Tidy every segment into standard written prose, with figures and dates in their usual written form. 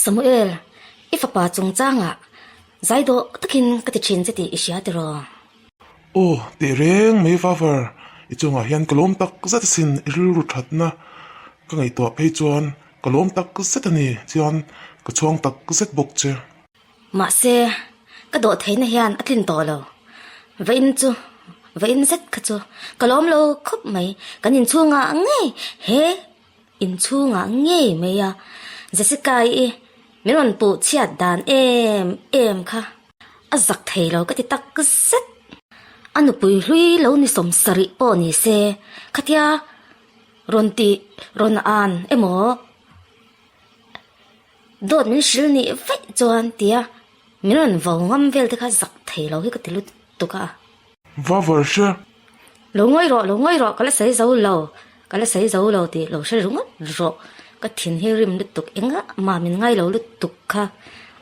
Samuel, i fapa chungchangah zai dawh takin ka ti thin che tih i hria tiraw? Aw, teh reng mai Vavar, i chungah hian ka lawm tak zet asin, i rilru thatna ka ngaihtuah phei chuan ka lawm tak zet a ni, chuan ka chhuang tak zet bawk che. Mahse, ka dawh theihna hian a tlin tawh lo. Vawiin chu, vawiin zet kha chu ka lawm lo khawp mai, kan inchhungah ngei he inchhungah ngei mai a, Jessica-i min rawn puh chhiat dan em em kha a zak thei lo ka ti tak zet. A nupui hlui lo ni 70 pawh ni se, khatia rawn tih rawn an emaw Dawt min hrilh nih vaih chuan tia min rawn vo ngam vel te kha zak thei lo hi ka ti lutuk a. Va var hre. Lo ngawi rawh, lo ngawi rawh, ka la sawi zo lo, ka la sawi zo lo tih lo hre ringawt rawh. Ka thin hi rim lutuk engah mah min ngai lo lutuk kha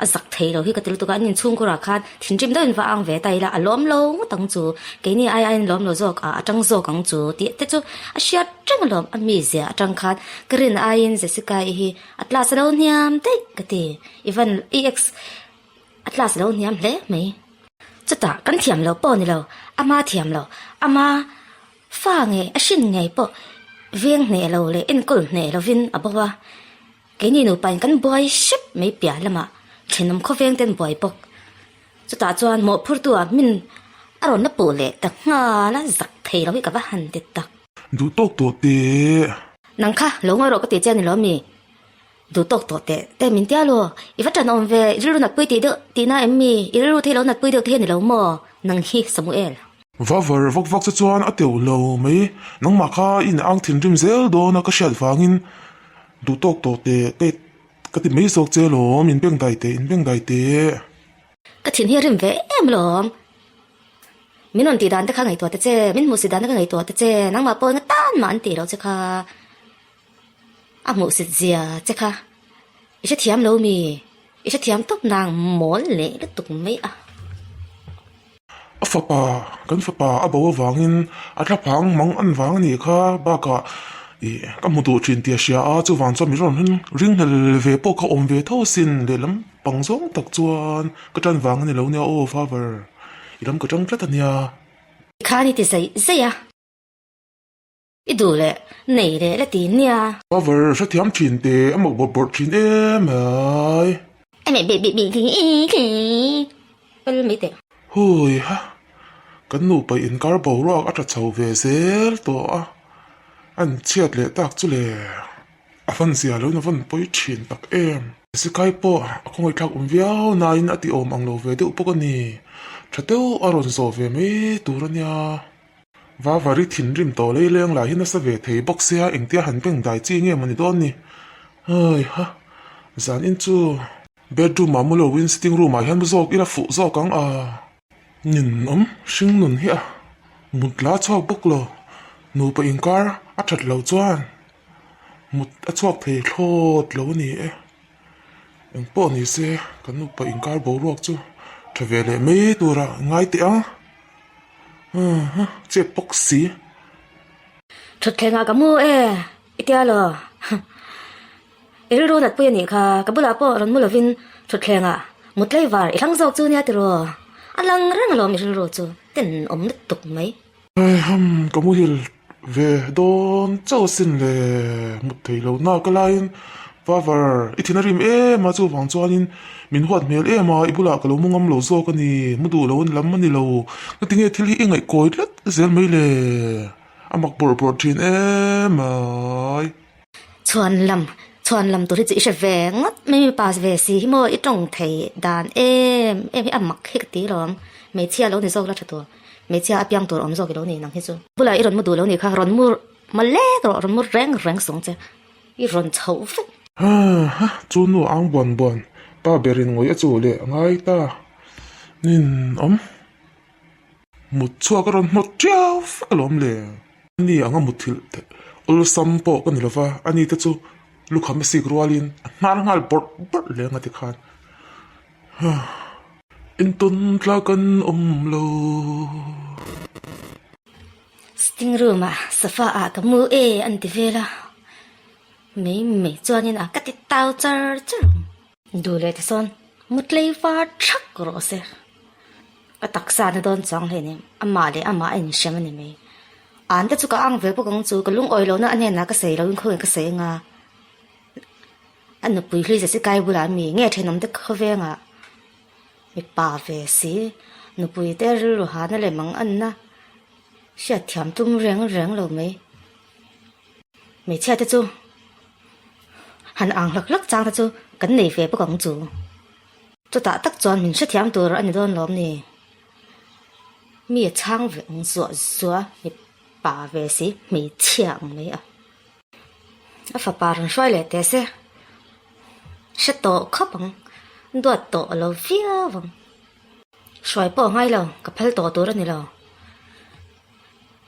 a zak thei lo hi ka ti lutuk a. An inchhungkurah khan thinrim deuhin va ang ve ta ila a lawm lo ngawt ang chu, keini ai aiin lawm lo zawk a, a tang zawk ang chu tih te chu a hriat reng alawm. A mizia atang khan ka rin aiin Jessica-i hi A class a lo hniam daih ka ti. Ivan i ex a class a lo hniam hle mai. Chutah kan thiam lo pawh ni lo, ama thiam lo, ama fa ngei a hrin ngei pawh veng hneh lo leh enkawl hneh lovin a bo a. Keini nupain kan buai hrep mai piah lamah thenawm khawveng ten buai bawk. Chutah chuan mawhphurtu ah min a rawn la puh leh ta nghal a, zak thei lo hi ka va han ti tak. Duh tawk tawh teh. Nang kha lo ngawi rawh ka ti che a ni lo mi? Duh tawk tawh teh te min tia lo. I va ṭan awm ve, i rilru natpui tih deuh tihna em mi? I rilru thei lo natpui deuh te hi a ni lo maw? Nang hi Samuel. Va var vak vak che chuan a teuh lo mai. Nangmah kha i in ang thinrim zel dawn a ka hriat vangin duh tawk tawh teh te ka ti mai zawk che alawm, in beng dai teh, in beng dai teh. Ka thin hi a rim ve em alawm. Min rawn tih dan te kha ngaihtuah ta che, min hmuhsit dan te kha ngaihtuah ta che, nangmah pawh enga tan mah an tih loh che kha, a hmuhsit zia che kha i hrethiam lo mi, i hrethiam tawp nang mawl leh lutuk mai a. A fapa, kan fapa a bo avangin a thla phang mang an vang a nih kha, bakah ih ka hmu duh thin tih a hria a, chuvang chuan min rawn ringhlel ve pawh kha awm ve tho asin lehlam. Pang zawng tak chuan ka tan vang a ni lo nia aw Father, i lam ka tang tlat a nia. I khan i ti zaih zaih a, i duh leh nei leh la ti nia. Father, hrethiam thin teh, a mak bawrh bawrh thin em ai. Fel mai teh. Hui ha, kan nupa inkar boruak a tha chho ve zel tawh a, a inchhiat leh tak chu le. A van zia lo in a van pawi thin tak em. Sikai pawh a khawngaihthlak awm viau nain a ti awm ang lo ve deuh bawk a ni. Tha deuh a rawn zawh ve mai tur a nia. Vavari thinrim tawh lei leng lah hi nasa ve thei bawk sia engtia han beng dai chi nge maw ni dawn ni. Hei ha, zan in chu bedroom ah mu lo in sitting room ah hian mu zawk ila fuh zawk ang a. Ninawm hring nun hi a mut la chhuak bawk lo, nupa inkar a that lo chuan. Mut a chhuak thei thlawt lo a ni e. Eng pawh ni se kan nupa inkar boruak chu tha ve leh mai tura ngai teh ang. Chep bawk si. Thutthlengah ka mu e, i tia lo. I rilru natpui a nih kha, ka bulah pawh rawn mu lovin thutthlengah mut tleivar i thlang zawk chu nia tiraw. A lang reng alawm i rilru chu, tenawm lutuk mai. Haiham, ka muhil ve dawn chauh asin le, mut thei lo na ka laiin Vavar, i thin a rim em a, chuvang chuanin min huat hmel em a, i bulah ka lo mu ngam lo zawk a ni, mu duh lo a ni lam a ni lo, ka ti nge thil hi i ngaihkawi tlat zel mai le, a mak bawrh bawrh thin em mai. Chhuan lam, chhuan lam tur hi chu i hre ve ngawt mai mi pass ve si hi maw i tawng thei dan em em hi a mak hi ka ti lawm, hmeichhia lo ni zawk la tha tur. Hmeichhia a piang tur awm zawk i lo ni nang hi chu. Bulah i rawn mu duh lo nih kha, rawn mu malek rawh, rawn mu reng reng sung che, i rawn chhoh vek. Ha ha, chu nu ang buan buan, pa berin ngawih a chu leh ngai ta. Nin awm. Mut chhuak a rawn hnawt tiau vek alawm le. Ani anga muthilh awlsam pawh ka ni lova, ani te chu lukham a sik rualin a hnar nghal bawrh bawrh leng a ti khan. Intawn tla kan awm lo. Sitting room ah sofa ah ka mu e an ti vel a, mai mai chuanin a ka ti tau char char ang. Duh leh tisawn mutlei var thak rawh se. Ka taksa na dawn chuang hle ni. Amah leh amah a inhrem a ni mai. An te chu ka ang ve bawk ang chu ka lungawi lohna a hnenah ka sawi loin khawnge ka sawi anga a nupui hlui zet si kai bulah mi nge thenawm te khawvengah mipa ve si nupui te rilru hana leh mang anna hriatthiam tum reng reng lo mai. Hmeichhia te chu han ang hlak hlak chang te chu kan nei ve bawk ang chu. Chutah tak chuan min hrethiam tur a ni dawn lawm ni? Mi a chhang ve ang zuah zuah mi pa ve si hmeichhia ang mai a. A fapa rawn hruai leh teh se hre tawh khawp ang, duat tawh lo viau ang. Hruai pawh a ngai lo, ka phal tawh tur a ni lo.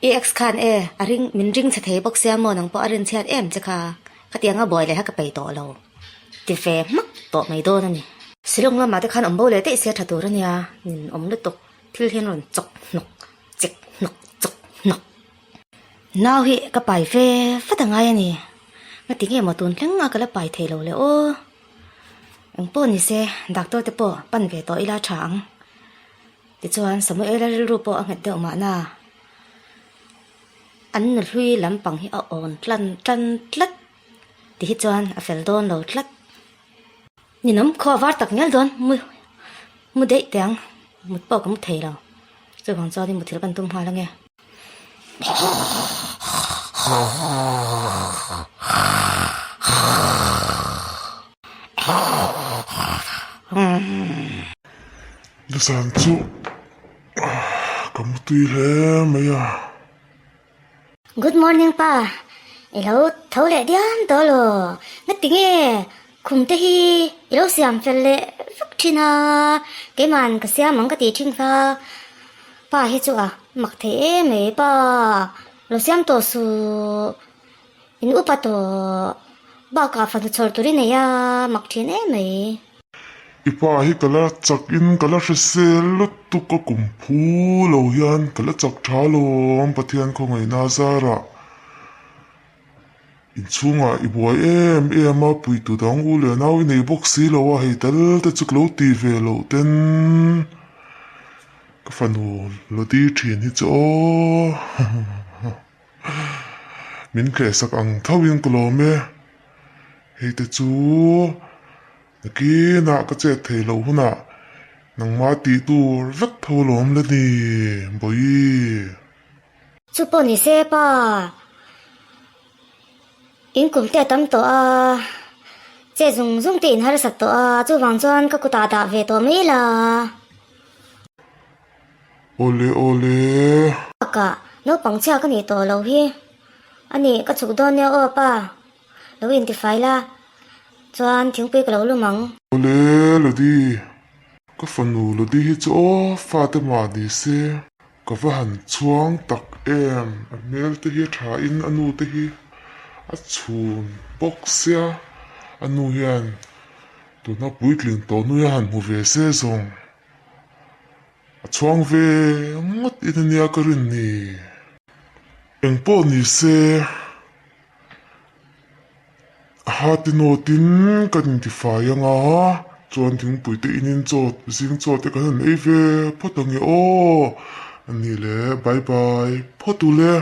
I ex khan e, a ring, min ring chhe thei bawk sia maw nang pawh a rinchhiat em che kha, khatianga buai leh kha ka peih tawh lo ti ve hmak tawh mai dawn a ni. Shillong lamah te khan awm bo leh daih sia tha tur a nia, nin awm lutuk thil hian rawn chawk hnawk chek hnawk chawk hnawk. Nau hi ka pai ve vat a ngai a ni, ngati nge maw tun thleng a ka la pai thei lo le aw. Engpawh ni se doctor te pawh pan ve tawh ila tha ang. Tichuan, Samuela rilru pawh a nghet deuh mahna, an nuhlui lampang hi a awn tlan tan tlat ti hi chuan a fel dawn lo tlat. Ninawm khaw a var tak ngial dawn, mu mu daih teh ang, mut pawh ka mu thei lo. Chuvang chuan i muthilh kan tum nghal ange. Nizan chu ka mu tui hle mai a. Good morning pa, i lo tho leh diam tawh lo. Ngati nge khum te hi i lo siam fel leh vek thin a, keiman ka siam ang ka tih thin kha. Pa hi chu a mak thei em mai pa, lo siam tawh suh, in upa tawh bakah fanu chhawr tur i nei a, mak thin em mai. I pa hi ka la chak in ka la hrisel lutuk ka kum phu lo hian ka la chak tha lawm Pathian khawngaihna zarah inchhungah i buai em em a puitu dang u leh nau i nei bawk si lo a hei tal te chu ka lo ti ve loh ten ka fanu lo ti thin hi chu aw min tlehsak ang tho in ka lawm e hei te chu. Nakinah ka chet thei loh hunah nangmah tih tur vek tho lawm la ni, Bawihi. Chu pawh ni se pa, in kum te a tam tawh a, che zung zung te in harsat tawh a, chuvang chuan ka kutah dah ve tawh mai la. Awle awle. Bakah naupang chhia ka nih tawh loh hi, a nih ka chhuk dawn nia aw pa. Lo intifai la, chuan thingpui ka lo lum ang. Awle Lodi, ka fanu Lodi hi chu aw fate mah ni se ka va han chhuang tak em, a hmel te hi a tha in a nu te hi a chhun bawk sia, a nu hian tuna puitling tawh nu hi a han hmu ve se zawng a chhuang ve ngawt in ania ka rin ni. Engpawh ni se. A hati nawtin kan intifai anga chuan thingpui te inin chaw zing chaw te kan han ei ve phawt ange aw a ni le bye bye phawt u le.